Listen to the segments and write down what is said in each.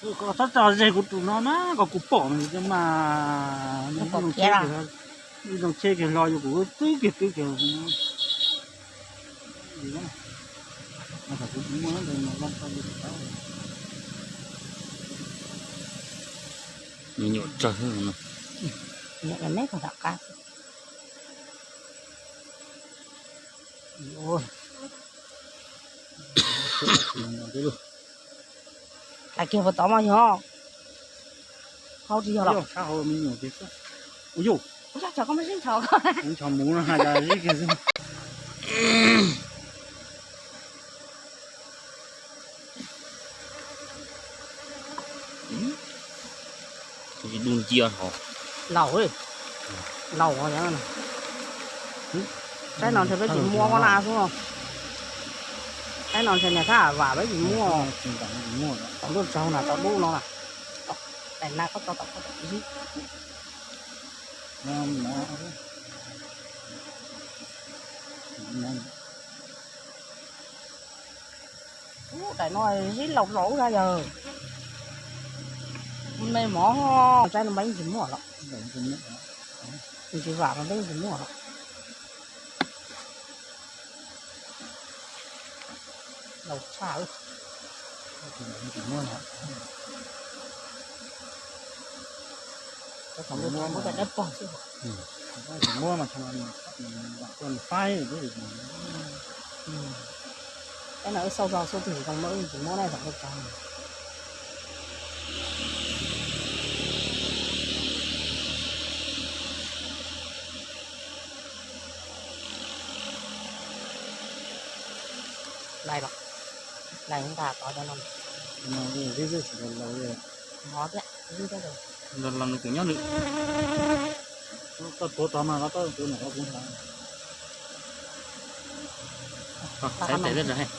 Koj txhob tso ze kuv tus no na, koj kuv pom mas zoo cheb kiag hlo, yog kuv twb kiag twb kiag. Me nyuam tsawg no. Hais kiag puas tod mas yog, hau tsis yog los. Ua yus, ua yog koj mas sib ntsho, ntsho mus no hais tias sib kiag xwb. Dub ncia hov. Laus, laus. Saib no ntshe peb tsis muab na xwb. Saib no ntshe niag thab vam peb tsis muab. Tau lub tsaug na, tau dub no na. Daim na koj tso tom koj tom ib. Ub, daim no zib laus laus na yawg. Me mov, saib no mas yeej tsis muaj los. Tsis vam mas peb yeej tsis muaj los. Laus tshaj. Muab mas faib. Ab, no wb xauj tau xauj twg zoo mas wb tsis muab na, tau tau. Lais los, lais nqa tod cov no. Mov thiab, los nws kuv nyob nws. Koj tuav tod mas koj tuav nws kuv. Saib tes thiab.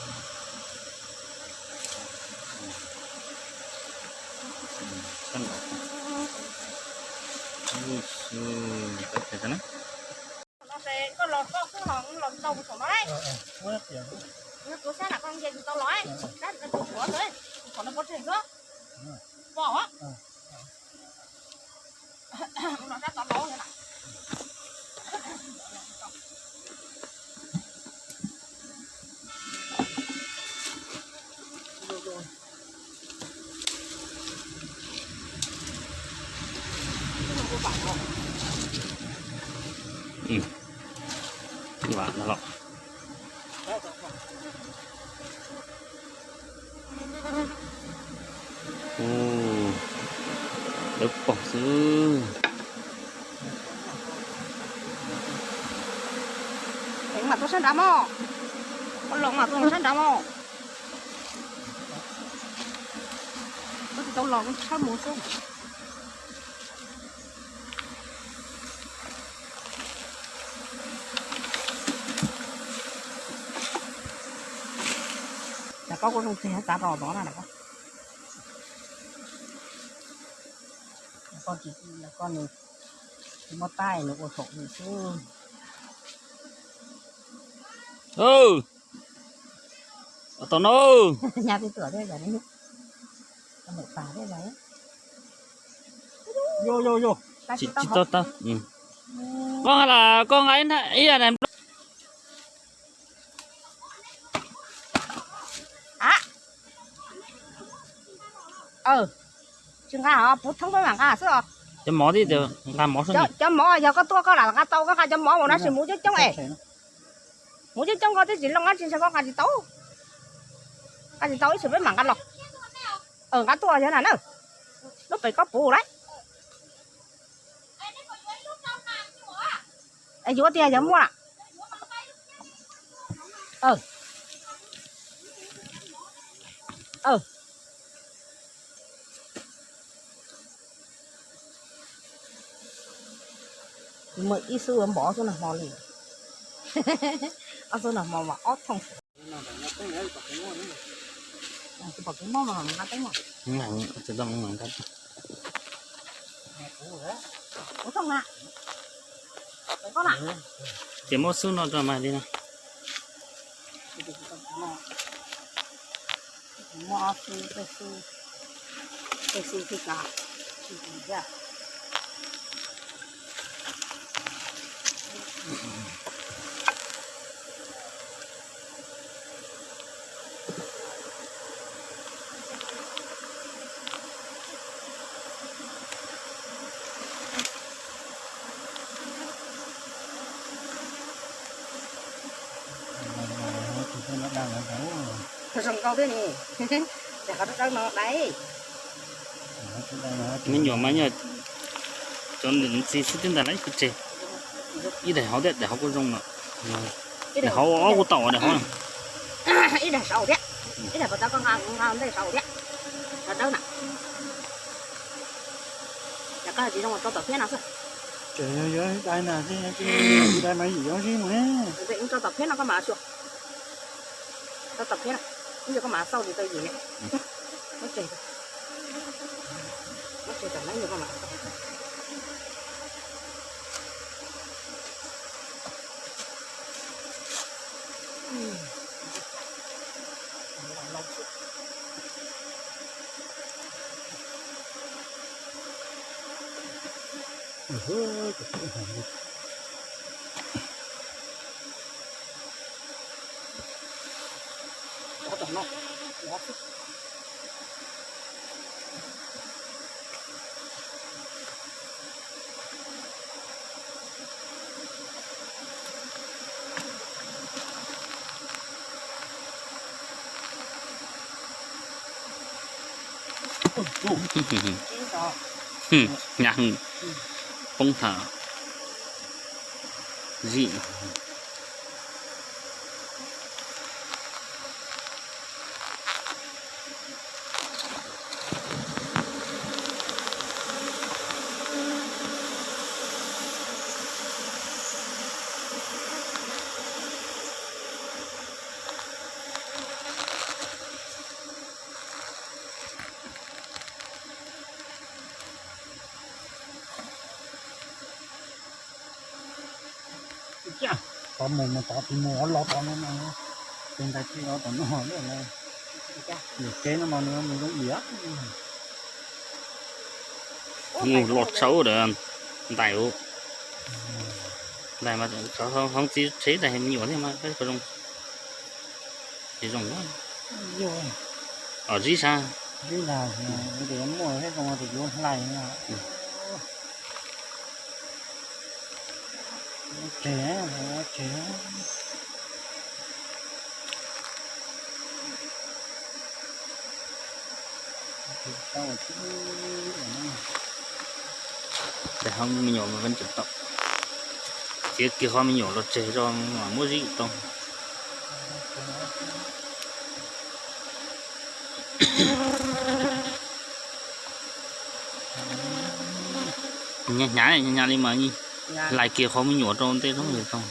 Koj los koj xwb los los tau mus saum no. Kuv sab nram koj nce tsis tau los, sab tus tshuav xwb, saum no pov tseg xwb. Pom. Vam no los. Ub, dawb paug xwb. Eev mas tuaj sab nrad mog. Ua los mas tuaj sab nrad mog. Koj tsis tau los tshab mus xwb. Cas koj kuj zoo tiag, tav rau tod na. Koj tsis, koj nws tsis muaj taij nws ua saum nws xwb. Tau no. Nyab twb tuam thiab, tsis tau tau. Koj nqa, koj nqa ib na. Tsis nqa, puv thoob peb mam nqa xwb os. Cov mov, nqa mov, cov mov yog koj tuaj koj lam nqa tau, koj nqa cov mov mus no sis muv coob coob es. Muv coob coob koj twb tsis loo dab tsi ntshe koj nqa tsis tau. Nqa tsis tau ib txhia peb mam nqa los. Nqa tuaj yog na na. Lub pem koj puv lawm. Es yuav tiag yog muaj lawm. Muaj ib xub ua npov xub nag hmo li. Ob xub nag hmo mas ob thooj. Tsis pom kev mob mas nqa teeb mas. Ces muab xub no rau mas li no. Muab ob xub, peb xub. Zoo nkauj thiab ne. Ces qhov dawb dawb no dai. Me nyuam mas yog cov ntxim xwb thiab ntag lawv kuj tseg. Ib daim hauv thiab, daim hauv kuj zoo no. Daim hauv ob kuj tau daim hauv. Ib daim saud thiab, ib daim pas tau koj nqa ntej saud thiab. Cov dawb na. Yog koj tsis zoo rau tom phiab no xwb. Ces yog dai na, dai mas yim yoov zib mus ne. Rau tom phiab no koj mam xyuas. Rau tom phiab no, ib yog koj mam xauj li tau yim ne. Muab tseg, muab tseg tom no ib yog koj mam xauj. Hnyav heev, poob tham zim. Tov mus mus tov tsis mus los tov no, ces ntais tsis los tom no lawm. Lwm kev no mas nws mus zoo diam. Mus los tsaus ntais, ntais mas hoob txiv tsheb ntais me nyuam thiab mas zoo, tsis zoo. Zib sab. Muaj hlais. Tseg, tseg. Ces ho me nyuam mas peb tseem tau txiav kiag qhov me nyuam los tseg tso mam muab zib tau. Hnyav hnyav li mas hlais kiag qhov me nyuam rau ntej roob tau.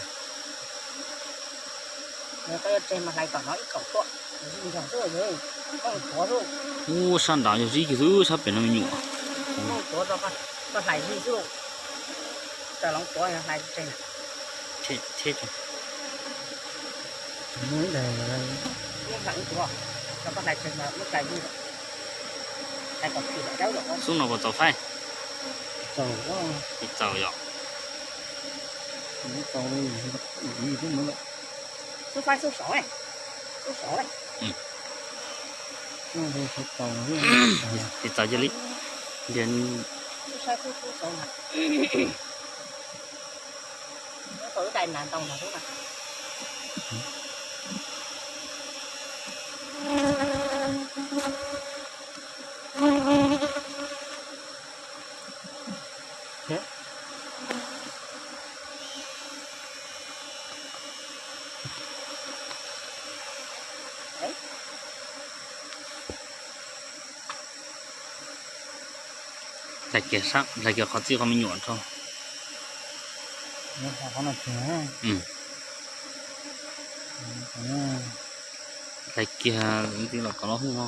Ub, sab nrad yog zib kiag xwb, sab pem no me nyuam. Xub no puas txaus faib? Tsis txaus yom. Tsis txaus cia li. Hlais kiag sab, hlais kiag qhov txij qhov me nyuam rau. Hlais kiag ntxiv los kom no hu no.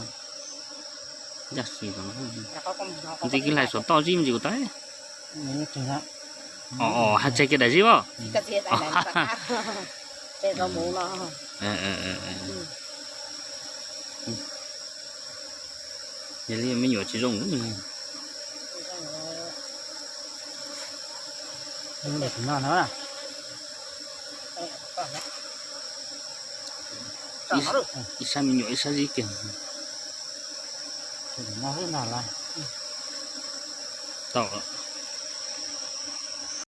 Ntxiv kis hlais saum toj zib me ntsis kuv tas. Os, hais tseg kiag daim zib os. Yog li me nyuam tsis zoo. Ib sab me nyuam ib sab zib kiag. Tau.